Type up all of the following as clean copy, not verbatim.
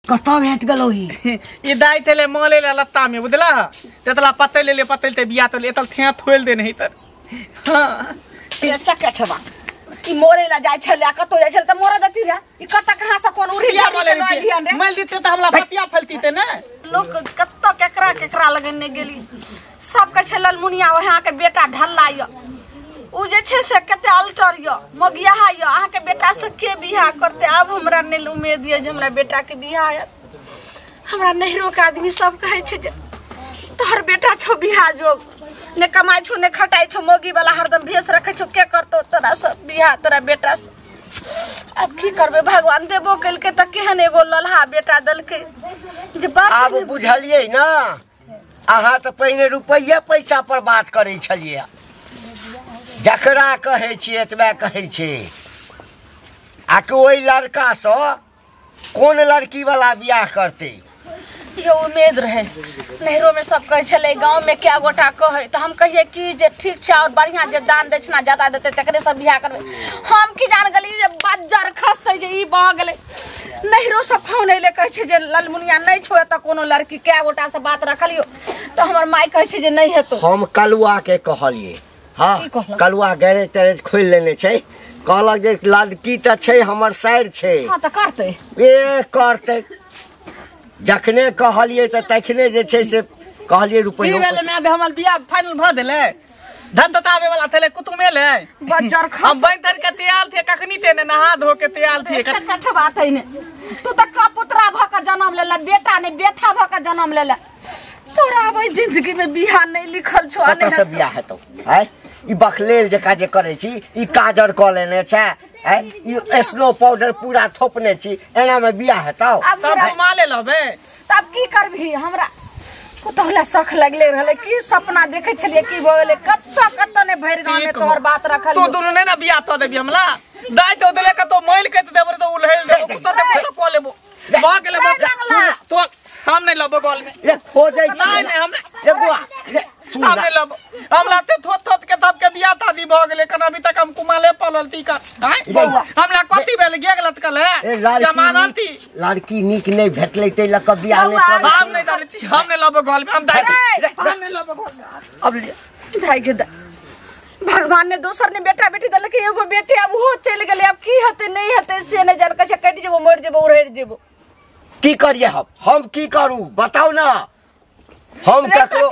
कतऽ भेट गेलौ ई? ई दाइ थेले मले ला लत्ता में बुझला तेतला पत्ते ले ले पत्ते ते बिया तो एतल थे थोल दे नहीं तर। हां ये चकेठवा ई मोरे ला जाय छले कतो जाय छले त मोरे देती रे। ई कत कहां से कोन उड़ी मल देते त हमरा पतिया फलती ते ने। लोग कत केकरा केकरा लगन गेली सब के छे ललमुनिया वहां के बेटा ढल्ला य उ जे छे से कते अल्टर य मगिया य अहाँ के बेटा से के बियाह करते। अब हमरा नहीं उम्मीद य जे हमरा बेटा के बियाह हत। हमरा नहिरो के आदमी सब कहै छे जे तोहर बेटा छो बियाह जोग ने कमाई छो ने खटाई छो मोगी वाला हरदम भेस रखे छो के करतो तोरा सब बियाह तोरा बेटा से। अब की करबे भगवान देबो कलके त केहन एगो लल्हा बेटा दलके जे बात आब बुझलियै ना। अहाँ त पहिने रुपैया पैसा पर बात करै छलियै जकरा कहै छियै एतबे कहै छै आ कि ओहि लड़का सँ कोन लड़की वाला बियाह करतै। यो उम्मीद रहे नहरो में सब कहै छलै गाँव में क्या गोटा कहै त हम कहिए कि जे ठीक छै और बढ़िया जे दान दक्षिणा ज्यादा देतै तकरे सब बियाह करबै। हम की जान गेली जे बज्जर खसतै जे ई बह गेलै। नहरो सब फोन अइले कहै छै जे ललमुनिया नहीं छो एतऽ कोनो लड़की क्या गोटा से बात रखलियो त हमर माय कहै छै जे नहीं हेतौ। हम कलुआ के कहलिए हाँ कलुआ गैरेज तैरेज खोलि लेने छै कहलक जे लड़की त छै हमर साइर छै। हाँ त करतै ए करतै जखने कहलिए त तखने जे छै से कहलिए रुपैया की भेलै माय हमर बियाह फाइनल भ देलै धन ततावे वाला थेले कुतुम एलै बज्जर खस हम बैन धर के तैयार थे कखनी ते ने नहा धो के तैयार थे। कठ बात है ने तू त कपुतरा भ के जन्म लेला बेटा ने बेथा भ के जन्म लेला तोरा अब जिंदगी में बियाह नहीं लिखल छो। कतऽ से बियाह हेतौ आय ई बखलेल जका जे करै छी ई काजर क लेने छै आय ई स्नो पाउडर पूरा थोपने छी एना में बियाह हेतौ तब घुमा ले लबे तब की करबी। हमरा पुतोहला सख लगले रहले की सपना देखे छलिए की भ गेलै कत कत ने भरि गांव में तोहर बात रखल। तू दुनु नै ना बियाह त देबी हमरा दाइ तो देले कतो मैल के देबो त उलहेल देबो कुतो देबो त क लेबो भ गेलै तो हम नहीं लबो गल में रे खोजै छी नहीं नहीं हम रे बुआ रे सुन हम नहीं लबो हम लाते थोत थोत के तब के बियाह शादी भ गेलै कना अभी तक हम कुमाले पलल ती का हमरा कथि भेल गे गलत कल है जमानती लड़की नीक नहीं भेटलै तै लक बियाह नहीं कर हम नहीं दालती हम नहीं लबो गल में हम दाइ हम नहीं लबो गल में अब ले दाइ के भगवान ने दोसर ने बेटा बेटी देलक एगो बेटी अब हो चलि गेलै अब की हेतै नहीं हेतै से नहीं जान कह कटि जेबो मरि जेबो उड़ि जेबो। की करिए हम की करू बताओ ना। हम ककरो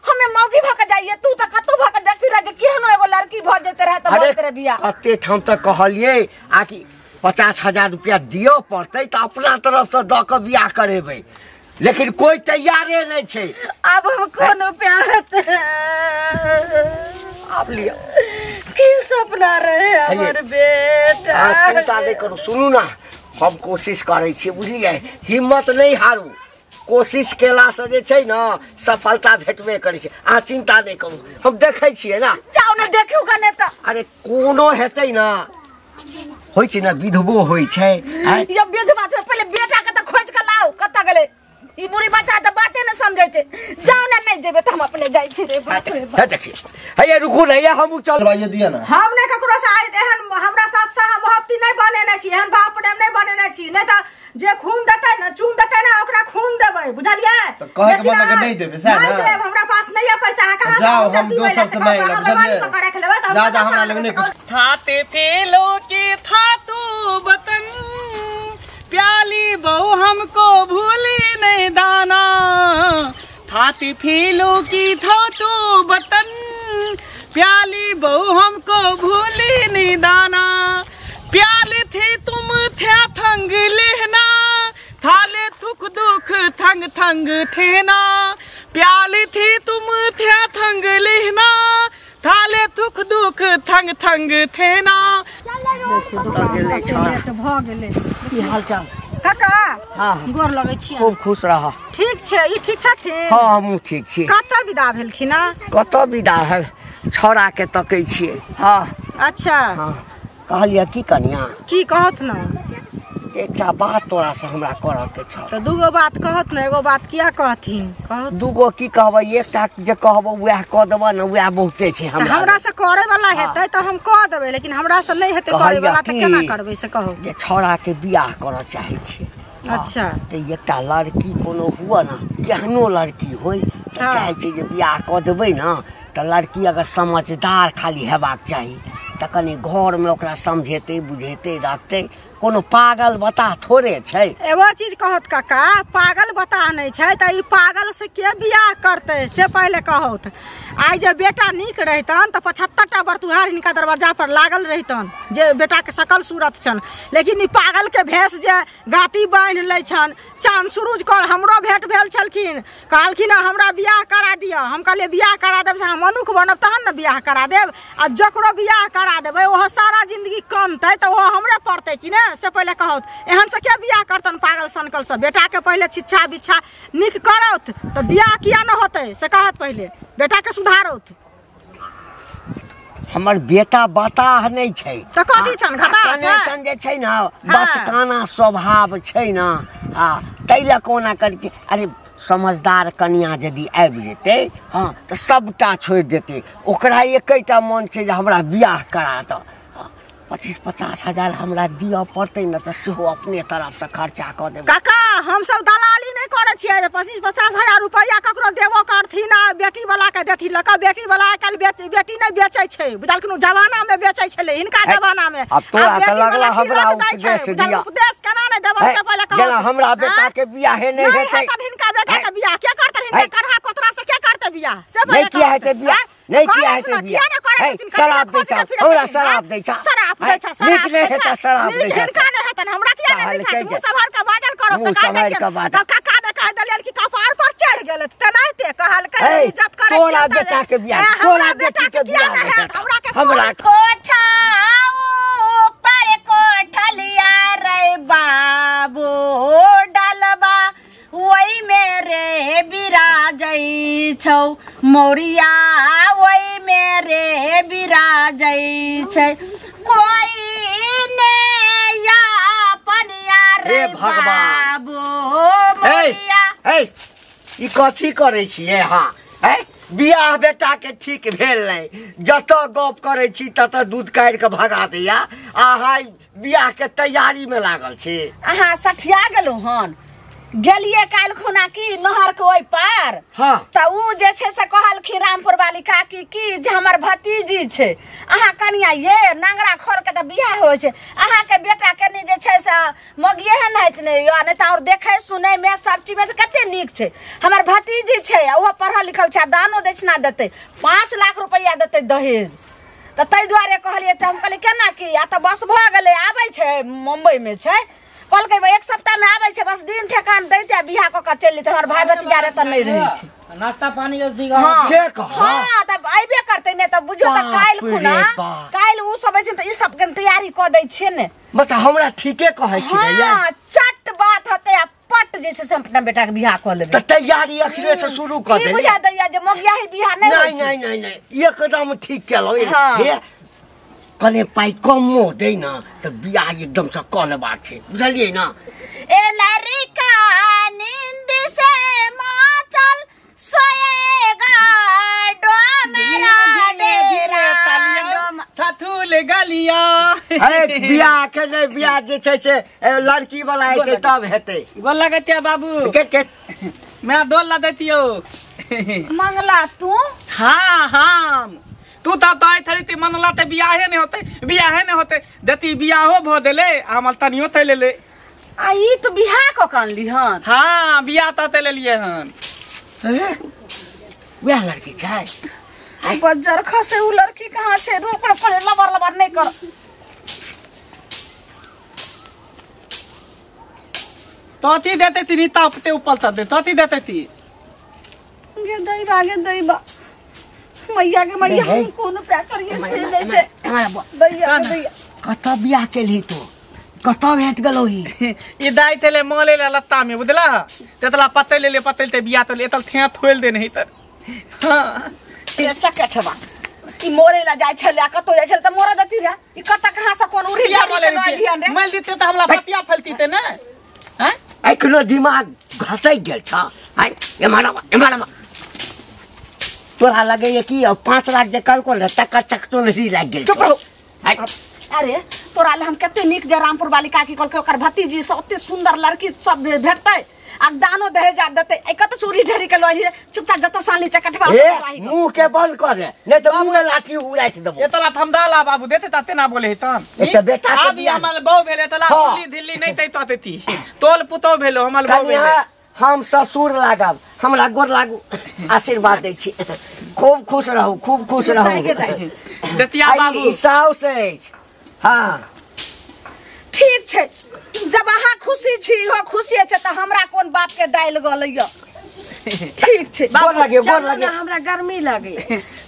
हमें मौगी भ के जाइए तू त कतो भ के देखती रह जे केहनो एगो लड़की भ जेते रहे त भऽ रहे बियाह। कते ठाम त कहलिए आ कि 50,000 रुपया दियो पड़तै त अपना तरफ से द के बियाह करेबै लेकिन कोई तैयारे नहीं छै। अब हम कोन प्यार अब लिया की सपना रहे हमर बेटा। चिंता नहीं करू सुनू ना हम कोशिश करै छियै बुझलियै हिम्मत नहीं हारू कोशिश केला से जे छै ना सफलता भेटबे करै छै। अहाँ चिंता नहीं करू हम देखै छियै ना। जाउ ने देखियौ कने त अरे कोनो हेतै ना होइ छै ना विधवो होइ छै। ये विधवा से पहिले बेटा के त खोज के लाउ कत गेलै ई बुढ़ी बच्चा त बाते ने समझै छै। जाउ ने नहीं जेबै त हम अपने जाइ छी रे बाप रे बाप। हे देखिए हे रुकू ने हे हम चल भाई दिया ना हम ने ककरो से आइ एहन हमरा साथ से हम मोहब्बती नहीं बनेने छी एहन भाव प्रेम नहीं बनेने छी नहीं त जे खून देतै ना चून देतै ना ओकरा खून देबै बुझलियै। त कहै के मतलब नहीं देबै सह ना नहीं देब हमरा पास नहीं है पैसा कहां जाओ हम दोसर से मांग लेब बुझलियै ज्यादा हमरा लग नहीं कुछ। थाते फेलो के था तू वतन प्याली बहु हमको भूली नहीं दाना थाती फीलो की था तू वतन प्याली बहु हमको भूली नहीं दाना प्याले थे तुम थे थंग लेना थाले थुक दुख थंग थंग थे ना प्याले थे तुम थे थंग लेना थाले थुक दुख थंग थंग थे ना। की हाल चाल काका? हाँ गोर लगै छी। खूब खुश रह। ठीक छै ई ठीक छथिन? हाँ हमहूँ ठीक छी। कतऽ विदा भेलखिन? कतऽ विदा है छौड़ा के तकै छियै। हाँ अच्छा हाँ कहलियै की कनिया की कहत न एकटा बात तोरा से हमरा करऽ के छौ। तऽ दूगो बात कहत न एगो बात किया कहथिन? कहत दूगो की कहबै एकटा जे कहबो वएह कऽ देबऽ न वएह बहुते छै हमरा। हमरा से करे वाला हेतै तऽ हम कऽ देबै लेकिन हमरा से नहीं हेतै करे वाला तऽ केना करबै से कहू। जे छौड़ा के बियाह करऽ चाहै छी। अच्छा तऽ एकटा लड़की कोनो हुअ ने, केहनो लड़की होय तऽ चाहै छै जे बियाह कऽ देबै ने तऽ लड़की अगर समझदार खाली हेबाक चाही, तऽ कनि घरमे ओकरा समझेतै बुझेतै रखतै, कोनो पागल बता थोड़े छै। एगो चीज कहत काका, पागल बता नहि छै तऽ ई पागल से के बियाह करतै से पहिले कहत। आइ जे बेटा नीक रहितन तऽ 75टा बरतुहार हिनका दरवाजा पर लागल रहितन जे बेटाके सकल सूरत छनि, लेकिन ई पागल के भेष जे गाती बान्हि लै छनि। चाँद सुरुज कर हमरो भेंट भेल छलखिन, कहलखिन हमरा बियाह करा दिअ। हम कहलियै बियाह करा देब से हम मनुख बनब तहन ने बियाह करा देब, आ जकरो बियाह करा देबै ओहो सारा जिंदगी कनतै तऽ ओहो हमरे पड़तै कि ने, से पहिले कहत। एहन से के बियाह करतन पागल सनकल से? बेटा के पहिले शिक्षा बिच्छा नीक करत तऽ बियाह किया न होतै से कहत, पहिले बेटा के सुधारत। हमर बेटा बताह नहि छै तऽ कथी छन, घता छै जे छै ने, बचकाना स्वभाव छै ने, हाँ ताहि लए कोना करके। अरे समझदार कनिया यदि आबि जेतै हाँ तऽ सबटा छोड़ि देतै, ओकरा एकेटा मन छै जे हमरा बियाह करा दऽ। 25-50 हजार हमरा दिअ पड़तै ने तऽ सेहो अपने तरफसँ खर्चा कऽ देबै। काका हमसब दलाली नहि करै छियै जे 25-50 हजार रुपैआ ककरो देबो करथिन आ बेटी वाला के देथिन लऽ कऽ। बेटी वाला आइ काल्हि बेटी नहि बेचै छै, बुझलखिन? जमाना मे बेचै छलै हिनका जमाना मे। आब तोरा तऽ लगला हमरा उपदेश दिअ, उपदेश केना नहि देबऽ से पहिले कहू। जेना हमरा बेटा के बियाहे नहि हेतै हिनका बेटा के बियाह के करतै? हिनका करहा कोतरा से के करतै बियाह से पहिले? नहि किया हेतै बियाह, नहीं किया हेतै बियाह। शराब दै छा, हमरा शराब दै छा, शराब दै छा, नीक नहि हेतै शराब दै छा। हिनका नहि हेतन, हमरा किया नहि नीक हेतै? मुँह सम्हार के बाजल करो से कहि दै छियनि। तब काका ने कहि देलियनि कि कपार पर चढ़ि गेलै तेनाहिते कहलकै इज्जत करै छी। तोरा बेटा के बियाह, तोरा बेटी के बियाह नहि हेतै। हमरा के हमरा कोठा ऊपर कोठलिया रे बाबू डलबा वही मेरे बिराजै छौ मोरिया, वही मेरे बिराजै छै कोई ने या पनिया रे बाबू मोरिया। ई कथी करै छियै? हाँ बियाह बेटा के ठीक भेल नहि, जतऽ गप करै छी ततऽ दूध काटि कऽ भगा दैया। अहाँ बियाह के तैयारी में लागल छी। अहाँ सठिया गेलहुँ हन? गेलिए काल्हि खुना की नहर के ओहि पार, हाँ तऽ उ जे छै से कहलखिन रामपुर वाली काकी की जे हमर भतीजी छै, अहाँ कनिया ये नंगरा खोर के तऽ बियाह होइ छै, अहाँके बेटा कनि जे छै से मगिए नहाइत नहि यऽ, नहि तऽ आओर देखै सुनै मे सब चीज मे तऽ कते नीक छै। हमर भतीजी छै ओहो पढ़ल लिखल छै, दानो दक्षिणा देतै, 5 लाख रुपैआ देतै दहेज। तऽ ताहि दुआरे कहलियै, तऽ हम कहलियै केना की, आ तऽ बस भऽ गेलै, आबै छै मुम्बई मे छै, कहलकै 1 सप्ताह में आबै छै, बस दिन ठेकान दैते आ बियाह कऽ कऽ चलि जेतै। हमर भाय भतीजा रे तऽ नहि रहै छै। नाश्ता पानी से हाँ तब अयबे करतै ने, तऽ बुझियौ तऽ काल्हि खुना काल्हि ओ सब अयथिन तऽ ई सब के तैयारी कऽ दै छियै ने। मतलब हमरा ठीके कहै छी हाँ, चट बात हेतै आ पट जे छै से हम अपना बेटा के बियाह कऽ लेबै। तऽ तैयारी अखने से शुरू कऽ देबै। बुझा दैया जे मगियाही बियाह नहि होइ छै। नहीं नहीं नहीं एकदम ठीक केलहुँ। हे कने पाइ कमो दै न तऽ बियाह एकदम से कऽ लेबाक छै, बुझलियै ना? ए लड़का नींद से मातल सोएगा डोमेरा डेरा थथुल गलिया। अरे बियाह के नहि, बियाह जे छै से लड़की वाला हेतै तब हेतै। गोल लगतिया बाबू के मैं डोल ला देतियो मंगला तू। हाँ हाँ तू तब तो आई थली मनला ते बियाहे नहीं होते, बियाहे नहीं होते देती बियाहो भ देले हमर तनियो ते ले ले। आ ई तो बियाह क कानली हन? हां बियाह त ते ले लिए हन। वएह लड़की छै बज्जर खसे, उ लड़की कहाँ छै? रोक रोक लबर लबर नहीं कर। तोती देते ती तापते ऊपर त दे तोती देते ती गे दैबा गे दैबा मैया के मैया हम कोनो प्यार करिए से नै छै दैया दैया। कतऽ बियाह केलही तू? कतऽ भेट गेलौ ही? ई दाइ थेले मले ले लत्ता में बुझला, तेतला पतै ले ले पतै ते बियाह तो एतल थे थोल दे नहीं तर। हां चकेठवा ई मोरे ला जाय छले कतौ जाय छले त मोरे देती रे, ई कत कहां से कोन उड़ी मल मल दिते त हमरा पतिया फलती ते ने। हैं एखनो दिमाग घसै गेल छ। आइ एम्हर एम्हर तोरा लगैया कि 5 लाख जे कहलको ने तकर चकतो नहीं लागि गेल। चुप रहो। अरे तो तोरा ले हम कते नीक जे रामपुर वाली काकी कहलकै ओकर भतीजी से ओते सुंदर लड़की सब भेटतै आ दानो दहेज देतै। ए कत चोरी ढेरी के लही रे चुपचाप जत साली चकटवा ए मुंह के बंद कर रे नहीं तो मुंह में लाठी उड़ाइत देबो। एतला हम दाला बाबू देते ताते ना बोले तन। अच्छा बेटा के बियाह हमर बहु भेले तला दिल्ली दिल्ली नहीं तै तते ती तोल पुतो भेलो हमर बहु भेले। हम ससुर लागब हमरा गोर लागू आशीर्वाद दै छी खूब खुश रहू खूब खुश रहू दतिया बाबू साउस अछि। हां ठीक छै जब अहाँ खुशी छी हो खुशी छै त हमरा कोन बाप के दाइल गलैया। ठीक छै गोर लागे गोर लागे हमरा गर्मी लागे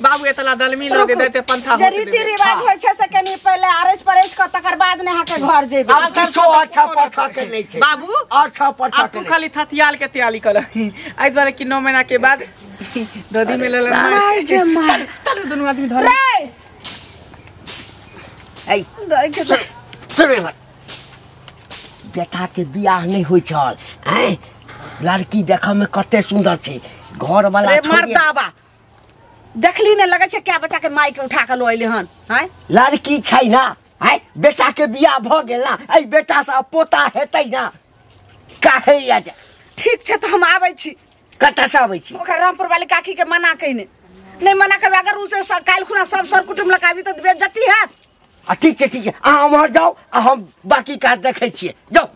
बाबू एतला दलमी लगे देते पंखा जे रीति रिवाज होय छै से कनी पहिले अरस परस क तकर बाद ने अहाँ के घर जेबै। आब किछो अच्छा परछा के नहीं छै बाबू अच्छा परछा के तू खाली थथियाल के तैयारी कर एहि दुआरे कि 9 महीना के बाद ददी में ललन चलू दुनू आदमी धर रे ए चल बेटा के बियाह नहीं होय छल आय लड़की देखऽ में कते सुंदर छै घर वाला रे मर्दाबा देखली ने लगै छै क्या बच्चा के माई के उठा के लो अइले हन। आय लड़की छै ना आय बेटा के बियाह भ गेल ना एहि बेटा से पोता हेतै ना काहे या ठीक छै त हम आबै छी। कतऽ से आबै छी? ओकरा रामपुर वाली काकी के मना कइने नहीं मना करबै अगर उसे काल्हि खुना सब सर कुटुम्ब लकाबी त बेइज्जती हैत। आ ठीक छै अहाँ उम्हर जाउ आ हम बाकी काज देखै छियै जाउ।